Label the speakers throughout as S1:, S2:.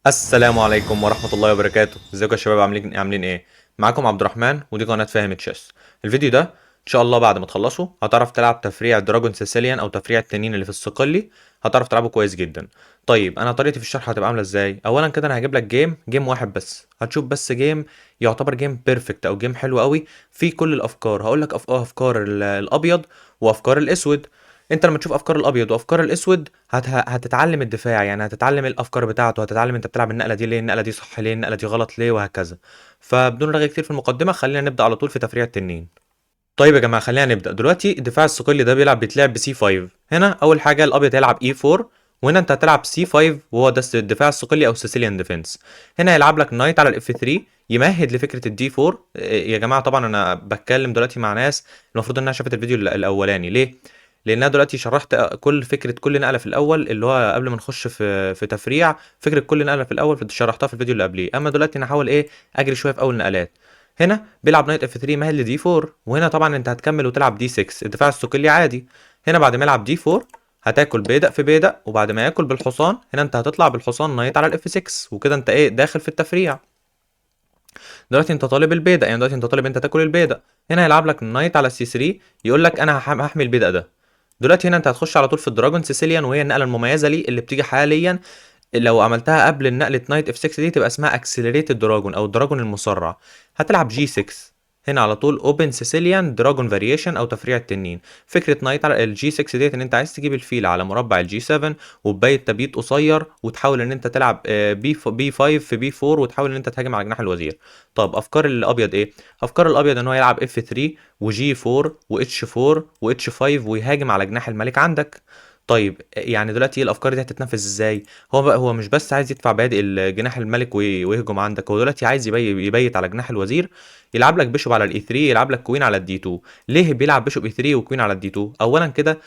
S1: السلام عليكم ورحمة الله وبركاته. ازيكم يا شباب؟ عاملين ايه؟ معاكم عبد الرحمن ودي قناة فاهم chess. الفيديو ده ان شاء الله بعد ما تخلصه هتعرف تلعب تفريع dragon Sicilian او تفريع التنين اللي في الصقلي، هتعرف تلعبه كويس جدا. طيب انا طريقتي في الشرح هتبقى عاملة ازاي؟ اولا كده انا هجيب لك game واحد بس، هتشوف بس game يعتبر game perfect او game حلو قوي في كل الافكار. هقول لك افكار الابيض وافكار الاسود. انت لما تشوف افكار الابيض وافكار الاسود هتتعلم الدفاع، يعني هتتعلم الافكار بتاعته، هتتعلم انت بتلعب النقلة دي ليه، النقلة دي صح ليه، النقلة دي غلط ليه، وهكذا. فبدون رغي كتير في المقدمة خلينا نبدا على طول في تفريع التنين. طيب يا جماعة خلينا نبدا دلوقتي. الدفاع الصقلي ده بيتلعب ب C 5. هنا اول حاجة الابيض هيلعب E 4، وهنا انت هتلعب C 5، وهو ده الدفاع الصقلي او Sicilian defense. هنا هيلعب لك knight على ال F 3 يمهد لفكرة ال D 4. يا جماعة طبعا انا بتكلم دلوقتي مع ناس المفروض انها شافت الفيديو الاولاني. ليه؟ لان انا دلوقتي شرحت كل فكرة كل نقله في الاول، اللي هو قبل ما نخش في تفريع فكرة كل نقله في الاول شرحتها في الفيديو اللي قبليه. اما دلوقتي انا هحاول ايه اجري شوية في اول نقلات. هنا بيلعب knight F 3 مهد ل D 4، وهنا طبعا انت هتكمل وتلعب D 6 الدفاع الصقلي عادي. هنا بعد ما يلعب D 4 هتاكل بيدق في بيدق، وبعد ما ياكل بالحصان هنا انت هتطلع بالحصان knight على ال F 6، وكده انت ايه داخل في التفريع. دلوقتي انت طالب البيدق، يعني دلوقتي انت طالب انت تاكل البيدق. هنا هيلعب لك knight على C 3 يقول لك انا هحمي البيدق ده. دلوقتي هنا انت هتخش على طول في ال dragon Sicilian، وهي النقلة المميزة لي اللي بتيجي حاليا. لو عملتها قبل النقلة knight F 6 دي تبقى اسمها accelerated dragon او ال dragon المسرع. هتلعب G 6 هنا على طول open Sicilian dragon variation او تفريع التنين. فكرة knight على ال G 6 ديت ان انت عايز تجيب الفيل على مربع ال G 7 وتبيت تبييت قصير، وتحاول ان انت تلعب B 5 في B 4، وتحاول ان انت تهاجم على جناح الوزير. طب افكار الابيض ايه؟ افكار الابيض ان هو يلعب F 3 و G 4 و H 4 و H 5 ويهاجم على جناح الملك عندك. طيب يعني دلوقتي ايه الافكار دي هتتنفذ ازاي؟ هو بقى هو مش بس عايز يدفع بادئ جناح الملك ويهجم عندك، هو دلوقتي عايز يبيت على جناح الوزير، يلعب لك bishop على ال E 3، يلعب لك queen على ال D 2. ليه بيلعب bishop E 3 و queen على ال D 2؟ اولا كده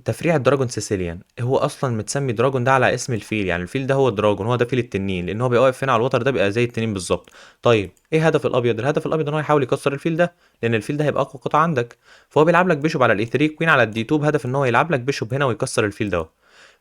S1: تفريع ال dragon Sicilian هو اصلا متسمي dragon ده على اسم الفيل، يعني الفيل ده هو dragon، هو ده فيل التنين، لان هو بيبقى واقف هنا على الوتر ده بيبقى زي التنين بالظبط. طيب ايه هدف الابيض؟ الهدف الابيض ان هو يحاول يكسر الفيل ده، لان الفيل ده هيبقى اقوى قطعه عندك. فهو بيلعب لك bishop على ال E 3 queen على ال D 2 بهدف ان هو يلعب لك bishop هنا ويكسر الفيل ده.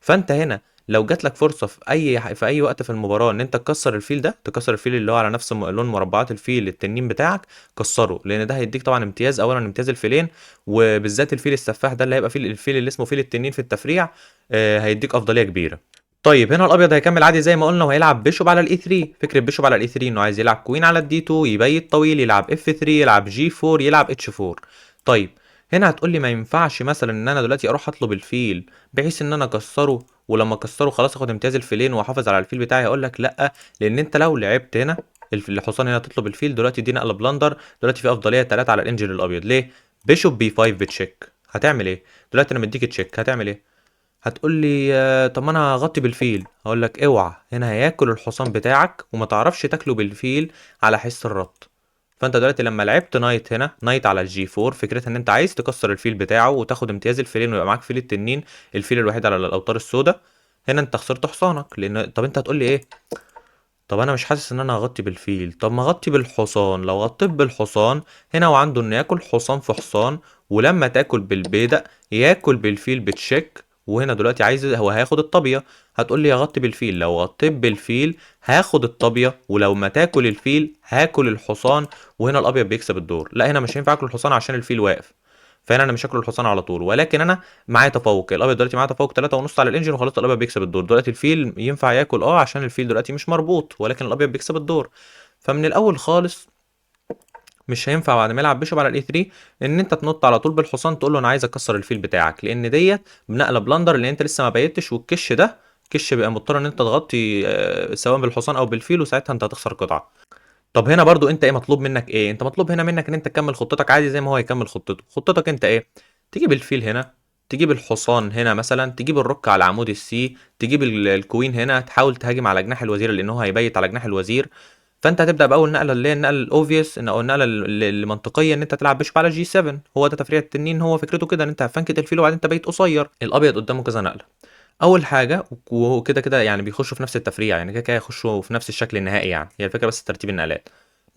S1: فانت هنا لو جات لك فرصة في اي وقت في المباراة ان انت تكسر الفيل ده، تكسر الفيل اللي هو على نفس لون مربعات الفيل التنين بتاعك، كسره، لان ده هيديك طبعا امتياز، اولا امتياز الفيلين، وبالذات الفيل السفاح ده اللي هيبقى فيل الفيل اللي اسمه فيل التنين في التفريع، هيديك افضلية كبيرة. طيب هنا الابيض هيكمل عادي زي ما قلنا وهيلعب bishop على ال E 3. فكرة bishop على ال E 3 انه عايز يلعب queen على ال D 2، يبيت طويل، يلعب F 3، يلعب G 4، يلعب H 4. طيب هنا هتقول لي ما ينفعش مثلا ان انا دلوقتي اروح اطلب الفيل بحيث ان انا اكسره، ولما اكسره خلاص اخد امتياز الفيلين واحافظ على الفيل بتاعي. هقول لك لا، لان انت لو لعبت هنا الحصان هنا تطلب الفيل دلوقتي دي نقله blunder، دلوقتي في افضلية 3 على ال engine الابيض. ليه؟ bishop B 5 ب check. هتعمل ايه دلوقتي؟ انا مديك check، هتعمل ايه؟ هتقول لي طب ما انا هغطي بالفيل. هقول لك اوعى، هنا هياكل الحصان بتاعك وما تعرفش تاكله بالفيل على حس الربط. فانت دلوقتي لما لعبت knight هنا، knight على ال G 4، فكرتها ان انت عايز تكسر الفيل بتاعه وتاخد امتياز الفيلين ويبقى معاك فيل التنين، الفيل الوحيد على الاوتار السوداء. هنا انت خسرت حصانك، لان طب انت هتقول لي ايه؟ طب انا مش حاسس ان انا هغطي بالفيل، طب ما اغطي بالحصان. لو غطيت بالحصان هنا وعنده انه ياكل حصان في حصان، ولما تاكل بالبيدق ياكل بالفيل ب check، وهنا دلوقتي عايز هو هياخد الطابية. هتقول لي اغطي بالفيل، لو غطيت بالفيل هاخد الطابية، ولو ما تاكل الفيل هاكل الحصان، وهنا الابيض بيكسب الدور. لا هنا مش هينفع اكل الحصان عشان الفيل واقف، فهنا انا مش هاكل الحصان على طول، ولكن انا معايا تفوق. الابيض دلوقتي معاه تفوق 3.5 على ال engine، وخلاص الابيض بيكسب الدور. دلوقتي الفيل ينفع ياكل عشان الفيل دلوقتي مش مربوط، ولكن الابيض بيكسب الدور. فمن الاول خالص مش هينفع بعد ما يلعب bishop على ال E 3 ان انت تنط على طول بالحصان تقول له انا عايز اكسر الفيل بتاعك، لان ديت بنقله blunder، لان انت لسه ما بيتش، والكش ده كش بيبقى مضطر ان انت تغطي سواء بالحصان او بالفيل، وساعتها انت هتخسر قطعه. طب هنا برضو انت ايه مطلوب منك؟ ايه انت مطلوب هنا منك؟ ان انت تكمل خطتك عادي زي ما هو يكمل خطته. خطتك انت ايه؟ تجيب الفيل هنا، تجيب الحصان هنا مثلا، تجيب ال rook على عمود ال C، تجيب ال queen هنا، تحاول تهاجم على جناح الوزير لان هو هيبيت على جناح الوزير. فانت هتبدا باول نقله اللي هي النقلة ال obvious ان او النقلة المنطقية ان انت تلعب bishop على G 7. هو ده تفريع التنين، هو فكرته كده ان انت هفنكت الفيل وبعدين تبيت قصير. الابيض قدامه كذا نقله. اول حاجة وهو كده كده يعني بيخشوا في نفس التفريع، يعني كده كده يخشوا في نفس الشكل النهائي، يعني هي الفكرة بس ترتيب النقلات.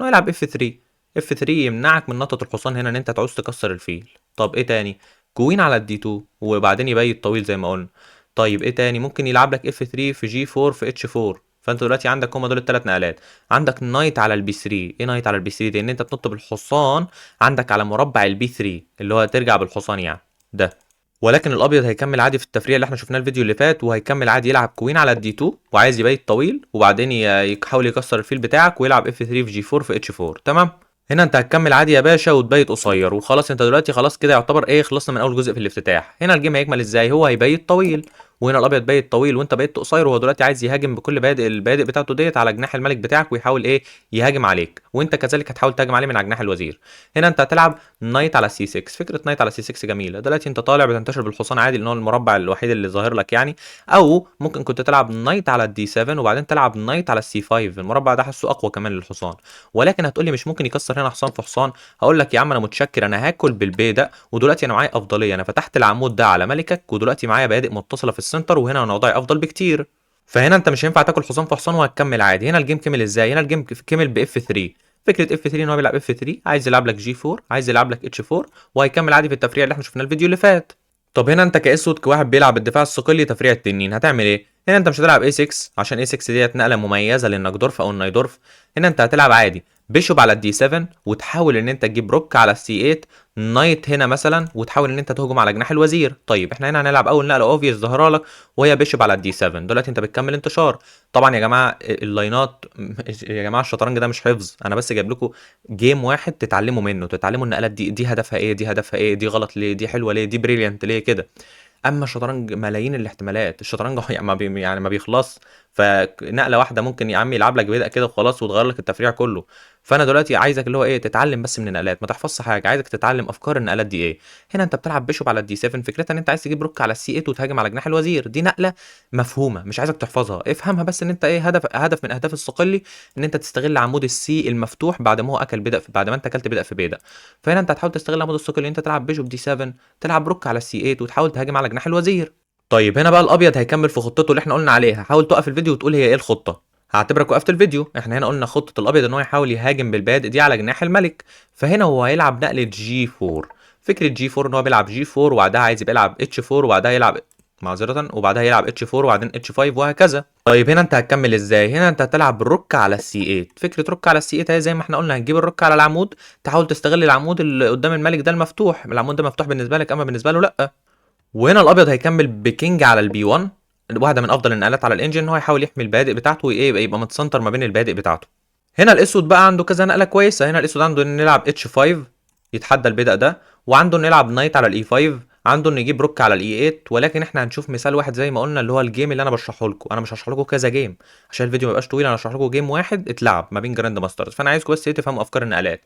S1: انه يلعب F 3، F 3 يمنعك من نطة الحصان هنا ان انت تعوز تكسر الفيل. طب ايه تاني؟ queen على ال D 2 وبعدين يبيت طويل زي ما قلنا. طيب ايه تاني؟ ممكن يلعب لك F 3 في G 4 في H 4. فانت دلوقتي عندك هما دول الثلاث نقلات. عندك knight على ال B 3. ايه knight على ال B 3 دي؟ ان انت تنط بالحصان عندك على مربع ال B 3 اللي هو ترجع بالحصان يعني ده. ولكن الابيض هيكمل عادي في التفريع اللي احنا شفناه الفيديو اللي فات، وهيكمل عادي يلعب queen على ال D 2 وعايز يبيت طويل، وبعدين يحاول يكسر الفيل بتاعك ويلعب F 3 في G 4 في H 4. تمام، هنا انت هتكمل عادي يا باشا وتبيت قصير وخلاص. انت دلوقتي خلاص كده يعتبر ايه، خلصنا من اول جزء في الافتتاح. هنا ال game هيكمل ازاي؟ هو هيبيت طويل، وهنا الابيض بيت طويل وانت بيت قصير، وهو دلوقتي عايز يهاجم بكل بادئ البادئ بتاعته ديت على جناح الملك بتاعك ويحاول ايه يهاجم عليك، وانت كذلك هتحاول تهاجم عليه من على جناح الوزير. هنا انت هتلعب knight على C 6. فكرة knight على C 6 جميلة. دلوقتي انت طالع بتنتشر بالحصان عادي لان هو المربع الوحيد اللي ظاهر لك يعني، او ممكن كنت تلعب knight على ال D 7 وبعدين تلعب knight على ال C 5. المربع ده حاسه اقوى كمان للحصان. ولكن هتقولي مش ممكن يكسر هنا حصان في حصان؟ هقول لك يا عم انا متشكر، انا هاكل بالبيدق، ودلوقتي انا معايا افضلية، انا فتحت العمود ده على ملكك، ودلوقتي معايا بيادق متصلة في ال center، وهنا انا وضعي افضل بكتير. فهنا انت مش هينفع تاكل حصان في حصان وهتكمل عادي. هنا ال game كمل ازاي؟ هنا ال game كمل ب F 3. فكرة F 3 ان هو بيلعب F 3، عايز يلعب لك G 4، عايز يلعب لك H 4، وهيكمل عادي في التفريع اللي احنا شفناه الفيديو اللي فات. طب هنا انت كاسود كواحد بيلعب الدفاع الصقلي تفريع التنين هتعمل ايه؟ هنا انت مش هتلعب A 6 عشان A 6 ديت نقله مميزة للنجدورف او النايدورف. هنا انت هتلعب عادي bishop على ال D 7، وتحاول ان انت تجيب rook على ال C 8، knight هنا مثلا، وتحاول ان انت تهجم على جناح الوزير. طيب احنا هنا هنلعب اول نقله obvious ظاهره لك وهي bishop على ال D 7. دلوقتي انت بتكمل انتشار. طبعا يا جماعة اللاينات يا جماعة الشطرنج ده مش حفظ، انا بس جايب لكم game واحد تتعلموا منه، تتعلموا النقلات دي، دي هدفها ايه، دي هدفها ايه، دي غلط ليه، دي حلوة ليه، دي brilliant ليه كده. اما الشطرنج ملايين الاحتمالات، الشطرنج يعني ما بيخلص. فنقله واحدة ممكن يا عم يلعب لك بيدق كده وخلاص وتغير لك التفريع كله. فانا دلوقتي عايزك اللي هو ايه تتعلم بس من النقلات، ما تحفظش حاجة، عايزك تتعلم افكار النقلات دي ايه. هنا انت بتلعب bishop على ال D 7، فكرتها ان انت عايز تجيب rook على ال C 8 وتهاجم على جناح الوزير. دي نقله مفهومه، مش عايزك تحفظها، افهمها بس ان انت ايه هدف من اهداف الصقلي ان انت تستغل عمود ال C المفتوح بعد ما هو اكل بيدق بعد ما انت اكلت بيدق في بيدق. فهنا انت هتحاول تستغل عمود الصقلي ان انت تلعب bishop D 7، تلعب rook على ال C 8 وتحاول تهاجم على جناح الوزير. طيب هنا بقى الابيض هيكمل في خطته اللي احنا قلنا عليها. حاول توقف الفيديو وتقول هي ايه الخطة. هعتبرك وقفت الفيديو. احنا هنا قلنا خطه الابيض ان هو يحاول يهاجم بالبادئ دي على جناح الملك. فهنا هو هيلعب نقله G 4. فكرة G 4 ان هو بيلعب G 4 وبعدها عايز يبقى يلعب H 4 وبعدها يلعب معذرة وبعدها يلعب H 4 وبعدين H 5 وهكذا. طيب هنا انت هتكمل ازاي؟ هنا انت هتلعب rook على ال C 8. فكرة rook على ال C 8 اهي زي ما احنا قلنا، هتجيب ال rook على العمود، تحاول تستغل العمود اللي قدام الملك ده المفتوح. العمود ده مفتوح بالنسبة لك اما بالنسبة له لا. وهنا الابيض هيكمل ب king على ال B 1، واحدة من افضل النقلات على ال engine ان هو يحاول يحمي البادئ بتاعته وايه يبقى متسنتر ما بين البادئ بتاعته. هنا الاسود بقى عنده كذا نقله كويسة. هنا الاسود عنده ان يلعب H 5 يتحدى البدء ده، وعنده انه يلعب knight على ال E 5، عنده انه يجيب rook على ال E 8. ولكن احنا هنشوف مثال واحد زي ما قلنا اللي هو ال game اللي انا بشرحه لكم. انا مش هشرح لكم كذا game عشان الفيديو ما يبقاش طويل، انا هشرح لكم game واحد اتلعب ما بين grandmasters، فانا عايزكم بس ايه تفهموا افكار النقلات.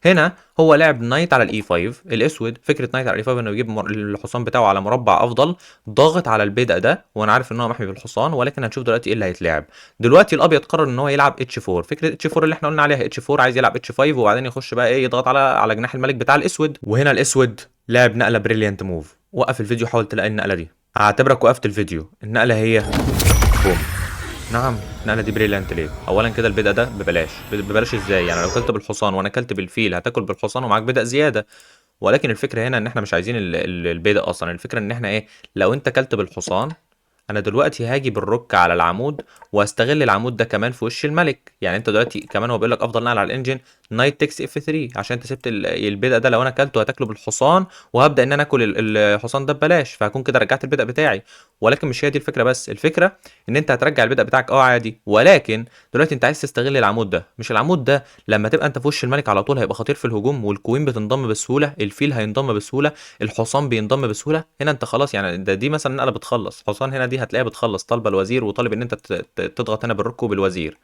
S1: هنا هو لعب knight على ال E 5 الاسود. فكرة knight على ال E 5 انه يجيب الحصان بتاعه على مربع افضل، ضاغط على البدء ده، وانا عارف ان هو محمي بالحصان، ولكن هنشوف دلوقتي ايه اللي هيتلعب. دلوقتي الابيض قرر ان هو يلعب H 4. فكرة H 4 اللي احنا قلنا عليها، H 4 عايز يلعب H 5 وبعدين يخش بقى ايه يضغط على جناح الملك بتاع الاسود. وهنا الاسود لعب نقله brilliant move. وقف الفيديو حاول تلاقي النقلة دي. هعتبرك وقفت الفيديو. النقلة هي بوم. نعم، النقلة دي brilliant ليه؟ اولا كده البدء ده ببلاش. ببلاش ازاي؟ يعني لو كلت بالحصان وانا كلت بالفيل هتاكل بالحصان ومعاك بدء زيادة. ولكن الفكرة هنا ان احنا مش عايزين البدء اصلا. الفكرة ان احنا ايه، لو انت كلت بالحصان انا دلوقتي هاجي بال rook على العمود واستغل العمود ده كمان في وش الملك. يعني انت دلوقتي كمان هو بيقول لك افضل نقل على ال engine knight takes F 3 عشان انت سبت البدء ده، لو انا كلته هتاكله بالحصان وهبدا ان انا اكل الحصان ده ببلاش، فهكون كده رجعت البدء بتاعي. ولكن مش هي دي الفكرة بس، الفكرة ان انت هترجع البدء بتاعك عادي، ولكن دلوقتي انت عايز تستغل العمود ده. مش العمود ده لما تبقى انت في وش الملك على طول هيبقى خطير في الهجوم، وال queen بتنضم بسهولة، الفيل هينضم بسهولة، الحصان بينضم بسهولة. هنا انت خلاص يعني ده دي مثلا نقله بتخلص حصان، هنا دي هتلاقيها بتخلص طالبه الوزير وطالب ان انت تضغط هنا بال rook وبالوزير.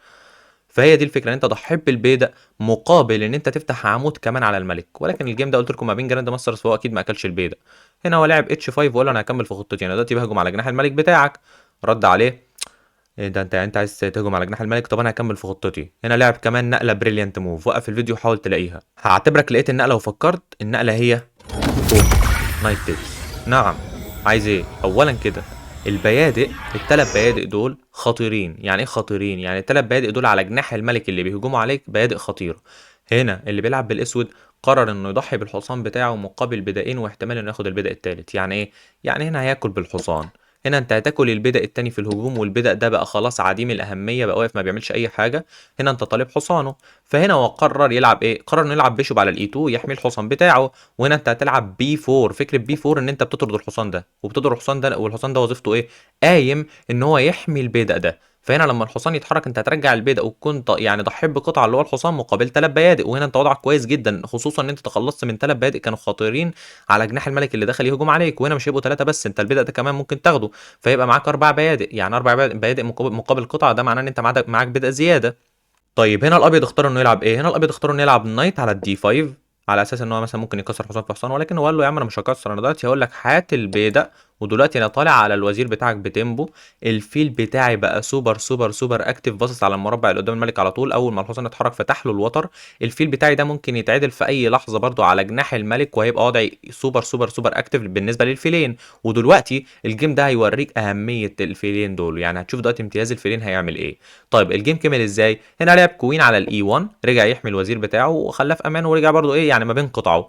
S1: فهي دي الفكرة، ان انت ضحيت بالبيدق مقابل ان انت تفتح عمود كمان على الملك. ولكن ال game ده قلت لكم ما بين grandmasters، فهو اكيد ما اكلش البيدق. هنا هو لعب H 5 وقال له انا هكمل في خطتي، انا دلوقتي بهجم على جناح الملك بتاعك. رد عليه ايه ده، انت عايز تهجم على جناح الملك، طب انا هكمل في خطتي. هنا لعب كمان نقله brilliant move. وقف الفيديو وحاول تلاقيها. هعتبرك لقيت النقلة وفكرت. النقلة هي بوم knight takes. نعم، عايز ايه؟ اولا كده البيادق، الثلاث بيادق دول خطيرين. يعني ايه خطيرين؟ يعني الثلاث بيادق دول على جناح الملك اللي بيهجموا عليك بيادق خطيرة. هنا اللي بيلعب بالاسود قرر انه يضحي بالحصان بتاعه مقابل بدائين واحتمال انه ياخد البدء الثالث. يعني ايه؟ يعني هنا هياكل بالحصان. هنا انت هتاكل البيدق التاني في الهجوم، والبيدق ده بقى خلاص عديم الاهميه، بقى واقف ما بيعملش اي حاجه. هنا انت طالب حصانه، فهنا هو قرر يلعب ايه؟ قرر انه يلعب bishop على ال E 2 يحمي الحصان بتاعه. وهنا انت هتلعب B 4. فكرة B 4 ان انت بتطرد الحصان ده، وبتطرد الحصان ده، والحصان ده وظيفته ايه؟ قايم ان هو يحمي البيدق ده. فهنا لما الحصان يتحرك انت هترجع البيدق، وتكون يعني ضحيت بقطعه اللي هو الحصان مقابل 3 بيادق. وهنا انت وضعك كويس جدا، خصوصا ان انت تخلصت من 3 بيادق كانوا خطيرين على جناح الملك اللي دخل يهجم عليك. وهنا مش هيبقوا 3 بس، انت البيدق ده كمان ممكن تاخده، فيبقى معاك 4 بيادق، يعني 4 بيادق مقابل قطعه، ده معناه ان انت معاك بيدق زيادة. طيب هنا الابيض اختار انه يلعب ايه؟ هنا الابيض اختار انه يلعب knight على ال D 5، على اساس ان هو مثلا ممكن يكسر حصان في حصان، ولكن هو قال له يا عم انا مش هكسر، انا دلوقتي هقول لك هات البيدق، ودلوقتي انا طالع على الوزير بتاعك ب tempo، الفيل بتاعي بقى super super super active، باصص على المربع اللي قدام الملك على طول، اول ما الحصان اتحرك فتح له الوتر، الفيل بتاعي ده ممكن يتعدل في اي لحظة برضو على جناح الملك، وهيبقى وضعي super super super active بالنسبة للفيلين. ودلوقتي ال game ده هيوريك اهمية الفيلين دول، يعني هتشوف دلوقتي امتياز الفيلين هيعمل ايه. طيب ال game كمل ازاي؟ هنا لعب queen على ال E 1، رجع يحمي الوزير بتاعه وخلاه في امان، ورجع برضو ايه يعني ما بين قطعه.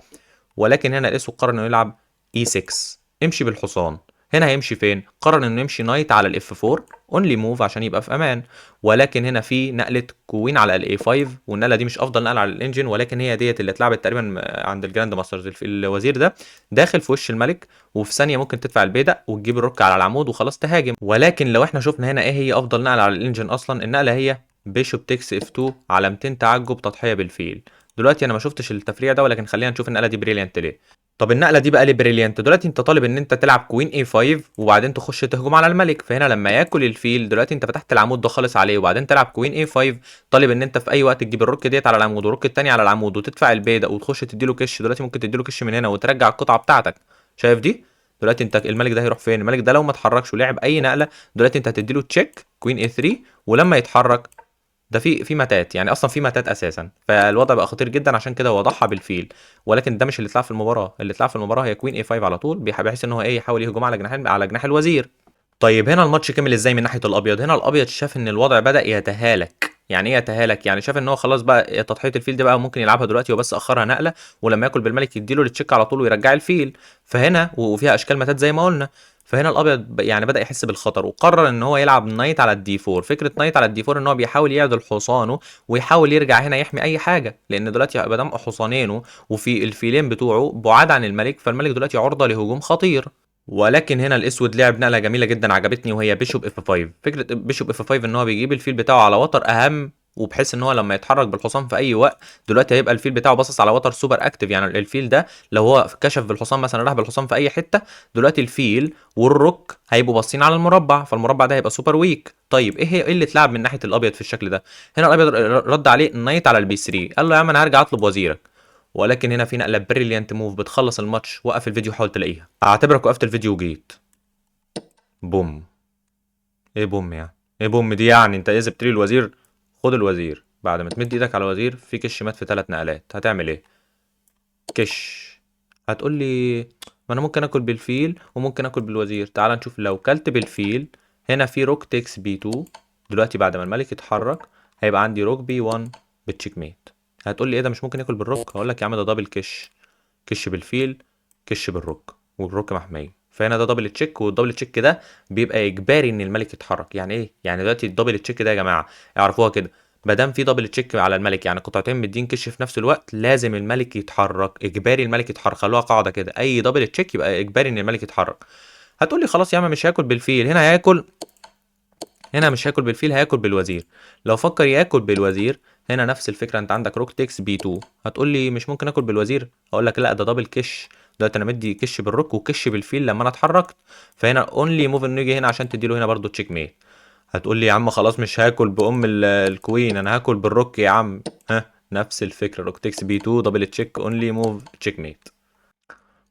S1: ولكن هنا الاسود قرر انه يلعب E 6، امشي بالحصان. هنا هيمشي فين؟ قرر انه يمشي knight على ال F 4 only move عشان يبقى في امان. ولكن هنا في نقله queen على ال A 5، والنقله دي مش افضل نقله على ال engine، ولكن هي ديت اللي اتلعبت تقريبا عند ال grand masters. الوزير ده داخل في وش الملك، وفي ثانية ممكن تدفع البيدق وتجيب ال rook على العمود وخلاص تهاجم. ولكن لو احنا شفنا هنا ايه هي افضل نقله على ال engine اصلا، النقلة هي bishop takes F 2، علامتين تعجب، تضحية بالفيل. دلوقتي انا ما شفتش التفريع ده، ولكن خلينا نشوف النقلة دي brilliant ليه. طب النقلة دي بقى ليه brilliant؟ دلوقتي انت طالب ان انت تلعب queen A 5 وبعدين تخش تهجم على الملك، فهنا لما ياكل الفيل دلوقتي انت فتحت العمود ده خالص عليه، وبعدين تلعب queen A 5، طالب ان انت في اي وقت تجيب ال rook ديت على العمود وال rook التاني على العمود وتدفع البيدق وتخش تديله كش. دلوقتي ممكن تديله كش من هنا وترجع القطعة بتاعتك. شايف دي؟ دلوقتي انت الملك ده هيروح فين؟ الملك ده لو ما اتحركش ولعب اي نقله دلوقتي انت هتديله check queen A 3، ولما يتحرك ده في متات، يعني اصلا في متات اساسا، فالوضع بقى خطير جدا. عشان كده هو ضحى بالفيل، ولكن ده مش اللي اتلعب في المباراة. اللي اتلعب في المباراة هي queen A 5 على طول، بحيث ان هو ايه يحاول يهجم على جناح الوزير. طيب هنا الماتش كمل ازاي من ناحية الابيض؟ هنا الابيض شاف ان الوضع بدا يتهالك. يعني ايه يتهالك؟ يعني شاف ان هو خلاص بقى تضحية الفيل دي بقى ممكن يلعبها دلوقتي، وبس اخرها نقله، ولما ياكل بالملك يديله ال check على طول ويرجع الفيل. فهنا وفيها اشكال متات زي ما قلنا. فهنا الابيض يعني بدا يحس بالخطر وقرر ان هو يلعب knight على ال D 4. فكرة knight على ال D 4 ان هو بيحاول يعدل حصانه ويحاول يرجع هنا يحمي اي حاجة، لان دلوقتي ما دام حصانينه وفي الفيلين بتوعه بعاد عن الملك، فالملك دلوقتي عرضه لهجوم خطير. ولكن هنا الاسود لعب نقله جميلة جدا عجبتني، وهي bishop F 5. فكرة bishop F 5 ان هو بيجيب الفيل بتاعه على وتر اهم، وبحيث ان هو لما يتحرك بالحصان في اي وقت دلوقتي هيبقى الفيل بتاعه باصص على وتر super active. يعني الفيل ده لو هو كشف بالحصان مثلا، راح بالحصان في اي حتة، دلوقتي الفيل وال rook هيبقوا باصين على المربع، فالمربع ده هيبقى super weak. طيب ايه هي ايه اللي اتلعب من ناحية الابيض في الشكل ده؟ هنا الابيض رد عليه knight على ال B 3، قال له يا عم انا هرجع اطلب وزيرك. ولكن هنا في نقله brilliant move بتخلص الماتش. وقف الفيديو حاول تلاقيها، اعتبرك وقفت الفيديو وجيت. بوم. ايه بوم يعني؟ ايه بوم دي يعني؟ انت ايه سبت لي الوزير؟ خد الوزير. بعد ما تمد ايدك على الوزير في كش مات في 3 نقلات، هتعمل ايه؟ كش. هتقول لي ما انا ممكن اكل بالفيل وممكن اكل بالوزير. تعال نشوف. لو كلت بالفيل هنا في rook takes B 2، دلوقتي بعد ما الملك يتحرك هيبقى عندي rook B 1 بال checkmate. هتقول لي ايه ده مش ممكن ياكل بال rook؟ هقول لك يا عم ده double كش، كش بالفيل كش بال rook، وال rook محمية. فهنا ده double check، وال double check ده بيبقى اجباري ان الملك يتحرك. يعني ايه؟ يعني دلوقتي ال double check ده يا جماعة اعرفوها كده، ما دام في double check على الملك، يعني قطعتين مدين كش في نفس الوقت، لازم الملك يتحرك، اجباري الملك يتحرك. خلوها قاعدة كده، اي double check يبقى اجباري ان الملك يتحرك. هتقول لي خلاص يا عم مش هاكل بالفيل، هنا هياكل، هنا مش هياكل بالفيل، هياكل بالوزير. لو فكر ياكل بالوزير هنا نفس الفكرة، انت عندك rook takes B 2. هتقول لي مش ممكن اكل بالوزير؟ هقول لك لا ده double كش، دلوقتي انا مدي كش بال rook وكش بالفيل لما انا اتحركت، فهنا only move انه يجي هنا عشان تديله هنا برضو checkmate. هتقول لي يا عم خلاص مش هاكل بام ال queen، انا هاكل بال rook يا عم. ها نفس الفكرة، rook takes B 2 double check only move checkmate.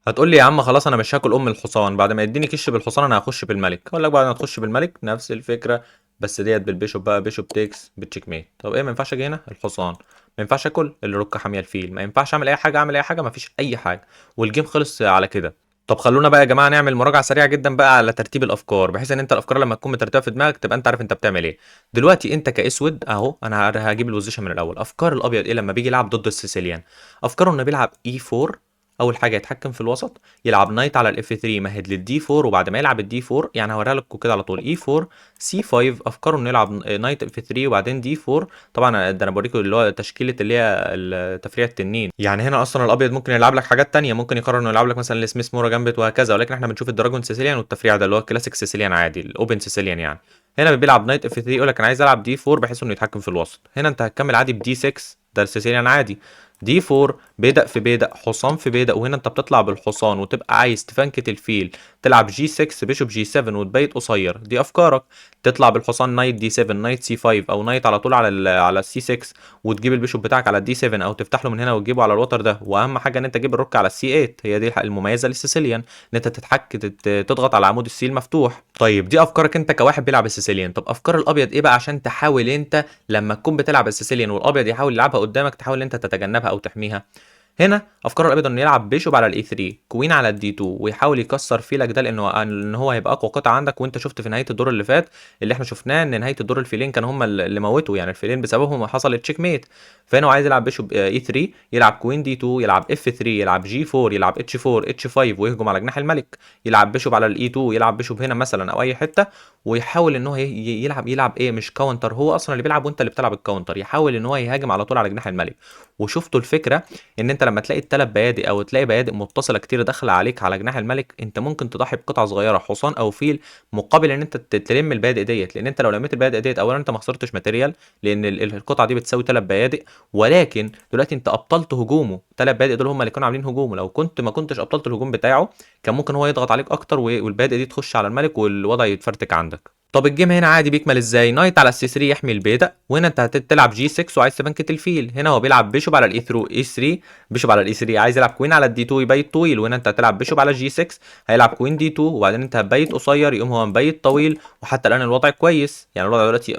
S1: هتقول لي يا عم خلاص انا مش هاكل ام الحصان، بعد ما يديني كش بالحصان انا هخش بالملك. اقول لك بعد ما تخش بالملك نفس الفكرة، بس ديت بال bishop بقى، bishop takes بال checkmate. طب ايه ما ينفعش اجي هنا الحصان، ما ينفعش اكل ال rook حامية الفيل، ما ينفعش اعمل اي حاجة، اعمل اي حاجة، ما فيش اي حاجة، وال game خلص على كده. طب خلونا بقى يا جماعة نعمل مراجعه سريعة جدا بقى على ترتيب الافكار، بحيث ان انت الافكار لما تكون مترتبة في دماغك تبقى انت عارف انت بتعمل ايه. دلوقتي انت كاسود اهو، انا هجيب ال position من الاول. افكار الابيض ايه لما بيجي يلعب ضد ال Sicilian؟ افكاره انه بيلعب E 4 اول حاجة يتحكم في الوسط، يلعب knight على ال F 3، يمهد لل D 4، وبعد ما يلعب ال D 4 يعني هوريها لكم كده على طول E 4 C 5. افكاره انه يلعب knight F 3 وبعدين D 4. طبعا ده انا بوريكم اللي هو تشكيله اللي هي تفريع التنين. يعني هنا اصلا الابيض ممكن يلعب لك حاجات تانية، ممكن يقرر انه يلعب لك مثلا ال Smith Morra Gambit وهكذا، ولكن احنا بنشوف ال Dragon Sicilian والتفريع ده اللي هو classic Sicilian عادي، ال open Sicilian. يعني هنا بيلعب knight F 3، يقول لك انا عايز العب D 4 بحيث انه يتحكم في الوسط. هنا انت هتكمل عادي ب D 6، ده ال Sicilian عادي. D 4، بيدق في بيدق، حصان في بيدق، وهنا انت بتطلع بالحصان وتبقى عايز تفنكت الفيل، تلعب G 6، bishop G 7 وتبيت قصير. دي افكارك. تطلع بالحصان knight D 7، knight C 5، او knight على طول على ال C 6 وتجيب ال bishop بتاعك على ال D 7، او تفتح له من هنا وتجيبه على الوتر ده. واهم حاجة ان انت تجيب ال rook على ال C 8، هي دي المميزة لل Sicilian، ان انت تضغط على عمود ال C المفتوح. طيب دي افكارك انت كواحد بيلعب ال Sicilian. طب افكار الابيض ايه بقى عشان تحاول انت لما تكون بتلعب ال Sicilian والابيض يحاول يلعبها قدامك تحاول انت تتجنبها او تحميها؟ هنا افكار الابيض انه يلعب bishop على ال E 3، queen على ال D 2، ويحاول يكسر فيلك ده لانه ان هو هيبقى اقوى قطعه عندك. وانت شفت في نهاية الدور اللي فات اللي احنا شفناه ان نهاية الدور الفيلين كانوا هم اللي موتوا، يعني الفيلين بسببهم حصل checkmate. فهنا هو عايز يلعب bishop E 3، يلعب queen D 2، يلعب F 3، يلعب G 4، يلعب H 4، H 5، ويهجم على جناح الملك، يلعب bishop على ال E 2، يلعب bishop هنا مثلا او اي حته، ويحاول ان هو يلعب ايه؟ مش counter، هو اصلا اللي بيلعب وانت اللي بتلعب ال counter. يحاول ان هو يهاجم على طول على جناح الملك. وشفتوا الفكرة ان انت لما تلاقي الثلاث بيادق او تلاقي بيادق متصلة كتير داخله عليك على جناح الملك، انت ممكن تضحي بقطعه صغيرة حصان او فيل مقابل ان انت تلم البيادق ديت. لان انت لو لميت البيادق ديت، اولا انت ما خسرتش material لان القطعة دي بتساوي ثلاث بيادق، ولكن دلوقتي انت ابطلت هجومه. ثلاث بيادق دول هم اللي كانوا عاملين هجومه، لو كنت ما كنتش ابطلت الهجوم بتاعه كان ممكن هو يضغط عليك اكتر والبيادق دي تخش على الملك والوضع يتفرتك عندك. طب ال game هنا عادي بيكمل ازاي؟ knight على ال C 3 يحمي البيدق، وهنا انت هتلعب G 6 وعايز تبنكت الفيل. هنا هو بيلعب bishop على ال E 3، E 3، bishop على ال E 3، عايز يلعب queen على ال D 2 يبيت طويل، وهنا انت هتلعب bishop على G 6، هيلعب queen D 2، وبعدين انت هتبيت قصير، يقوم هو مبيت طويل. وحتى الان الوضع كويس، يعني الوضع دلوقتي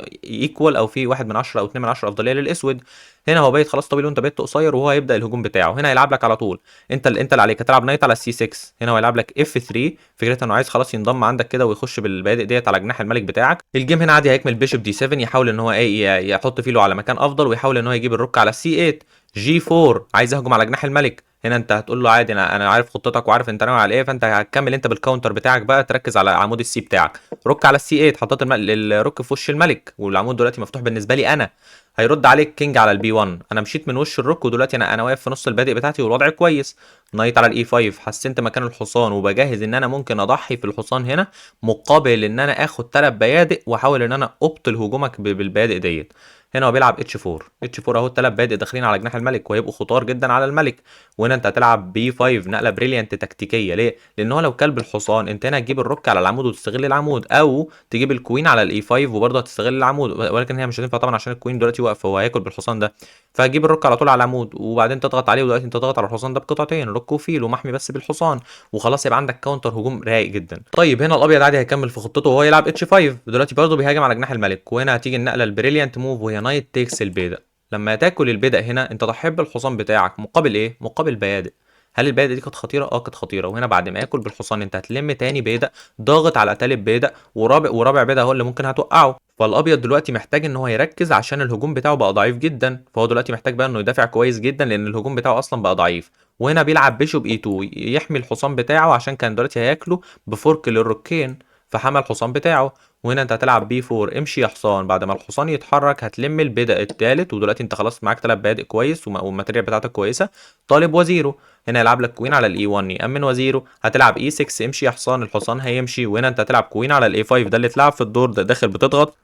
S1: equal او في 1 من 10 او 2 من 10 افضلية للاسود. هنا هو بيت خلاص طويل وانت بيت قصير، وهو هيبدا الهجوم بتاعه. هنا هيلعب لك على طول، انت اللي عليك هتلعب knight على ال C 6. هنا هو هيلعب لك F 3، فكرتها انه عايز خلاص ينضم عندك كده ويخش بالبيادق ديت على جناح الملك بتاعك. ال game هنا عادي هيكمل bishop D 7، يحاول ان هو ايه؟ يحط فيلو على مكان افضل، ويحاول ان هو يجيب ال rook على ال C 8. G 4، عايز يهجم على جناح الملك. هنا انت هتقول له عادي، انا عارف خطتك وعارف انت ناوي على ايه، فانت هتكمل انت بال counter بتاعك بقى، تركز على عمود ال C بتاعك. rook على ال C 8، حطيت ال rook في وش الملك والعمود دلوقتي مفتوح بالنسبة لي انا. هيرد عليك king على ال B 1. انا مشيت من وش ال rook ودلوقتي انا واقف في نص البيادق بتاعتي والوضع كويس. knight على ال E 5، حسنت مكان الحصان وبجهز ان انا ممكن اضحي في الحصان هنا مقابل ان انا اخد ثلاث بيادق واحاول ان انا ابطل هجومك بالبيادق ديت. هنا هو بيلعب H 4، H 4 اهو، الثلاث بيادق داخلين على جناح الملك وهيبقوا خطار جدا على الملك. وهنا انت هتلعب B 5، نقله brilliant تكتيكيه. ليه؟ لان هو لو كل بالحصان انت هنا هتجيب ال rook على العمود وتستغل العمود، او تجيب ال queen على ال E 5 وبرضه هتستغل العمود، ولكن هي مش هتنفع طبعا عشان ال queen دلوقتي واقفة، هو هياكل بالحصان ده. فهتجيب ال rook على طول على العمود وبعدين تضغط عليه، ودلوقتي انت تضغط على الحصان ده بقطعتين، rook وفيل، ومحمي بس بالحصان، وخلاص يبقى عندك counter هجوم رايق جدا. طيب هنا الابيض عادي هيكمل في خطته وهو يلعب H 5، دلوقتي برضه بيهاجم على جناح الملك. وهنا هتيجي النقلة ال brilliant move وهي knight takes البيدق. لما تاكل البيدق هنا انت ضحيت بالحصان بتاعك مقابل ايه؟ مقابل بيادق. هل البيادق دي كانت خطيرة؟ اه كانت خطيره. وهنا بعد ما ياكل بالحصان انت هتلم تاني بيدق، ضاغط على تالت بيدق ورابع بيدق هو اللي ممكن هتوقعه. فالابيض دلوقتي محتاج ان هو يركز عشان الهجوم بتاعه بقى ضعيف جدا، فهو دلوقتي محتاج بقى انه يدافع كويس جدا لان الهجوم بتاعه اصلا بقى ضعيف. وهنا بيلعب bishop E 2 يحمي الحصان بتاعه عشان كان دلوقتي هياكله ب fork للركين، فحمى الحصان بتاعه. وهنا انت هتلعب B 4، امشي يا حصان. بعد ما الحصان يتحرك هتلم البيدق الثالث، ودلوقتي انت خلاص معاك ثلاث بيادق كويس وال material بتاعتك كويسه. طالب وزيره، هنا يلعب لك queen على ال E 1 يامن وزيره. هتلعب E 6، امشي يا حصان، الحصان هيمشي. وهنا انت هتلعب queen على ال A 5، ده اللي اتلعب في الدور ده، داخل بتضغط.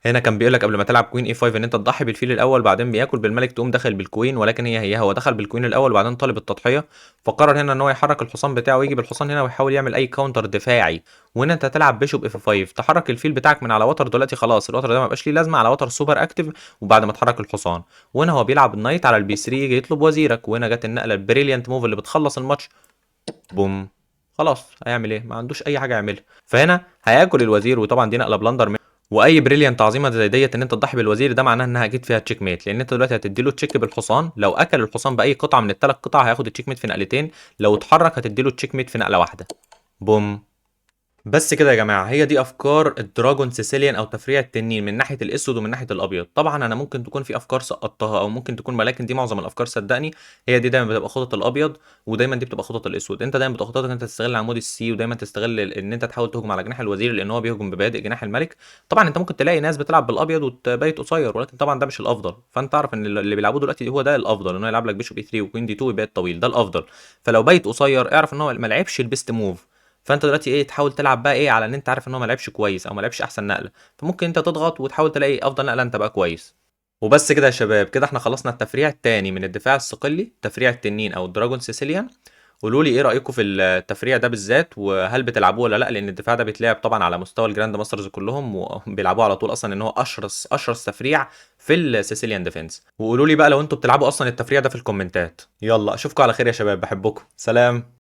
S1: هنا كان بيقول لك قبل ما تلعب queen A 5 ان انت تضحي بالفيل الاول، بعدين بياكل بالملك تقوم داخل بال queen، ولكن هي هي هو دخل بال queen الاول وبعدين طالب التضحيه. فقرر هنا ان هو يحرك الحصان بتاعه ويجي بالحصان هنا ويحاول يعمل اي counter دفاعي. وهنا انت هتلعب bishop F 5، تحرك الفيل بتاعك من على وتر، دلوقتي خلاص الوتر ده ما بقاش ليه لازمه، على وتر super active. وبعد ما اتحرك الحصان، وهنا هو بيلعب ال knight على ال B 3، يجي يطلب وزيرك. وهنا جت النقلة ال brilliant move اللي بتخلص الماتش، بوم. خلاص هيعمل ايه؟ ما عندوش اي حاجة يعملها. فهنا هياكل الوزير، وطبعا دي نقله blunder. واي brilliant عظيمة زي ديت ان انت تضحي بالوزير ده معناها انها اكيد فيها checkmate، لان انت دلوقتي هتدي له check بالحصان. لو اكل الحصان باي قطعه من الثلاث قطع هياخد ال checkmate في نقلتين، لو اتحرك هتدي له checkmate في نقله واحده. بوم. بس كده يا جماعة، هي دي افكار ال Dragon Sicilian او تفريع التنين من ناحية الاسود ومن ناحية الابيض. طبعا انا ممكن تكون في افكار سقطتها او ممكن تكون، ولكن دي معظم الافكار صدقني. هي دي دايما بتبقى خطط الابيض، ودايما دي بتبقى خطط الاسود. انت دايما بتبقى خططك ان انت تستغل عمود ال C، ودايما تستغل ان انت تحاول تهجم على جناح الوزير لان هو بيهجم ببادئ جناح الملك. طبعا انت ممكن تلاقي ناس بتلعب بالابيض وتبيت قصير، ولكن طبعا ده مش الافضل. فانت تعرف ان اللي بيلعبوه دلوقتي هو ده الافضل، ان هو يلعب لك bishop E 3 و queen D 2 ويبيت طويل، ده الافضل. فلو بيت قصير اعرف ان هو ما لعبش ال best move. فانت دلوقتي ايه، تحاول تلعب بقى ايه على ان انت عارف ان هو ما لعبش كويس او ما لعبش احسن نقله، فممكن انت تضغط وتحاول تلاقي افضل نقله انت بقى كويس. وبس كده يا شباب، كده احنا خلصنا التفريع الثاني من الدفاع الصقلي، تفريع التنين او ال Dragon Sicilian. قولوا لي ايه رايكم في التفريع ده بالذات، وهل بتلعبوه ولا لا؟ لان الدفاع ده بيتلعب طبعا على مستوى ال grand masters كلهم، وبيلعبوه على طول اصلا، ان هو اشرس اشرس تفريع في ال Sicilian Defense. وقولوا لي بقى لو انتوا بتلعبوا اصلا التفريع ده في الكومنتات. يلا اشوفكم على خير يا شباب، بحبكم، سلام.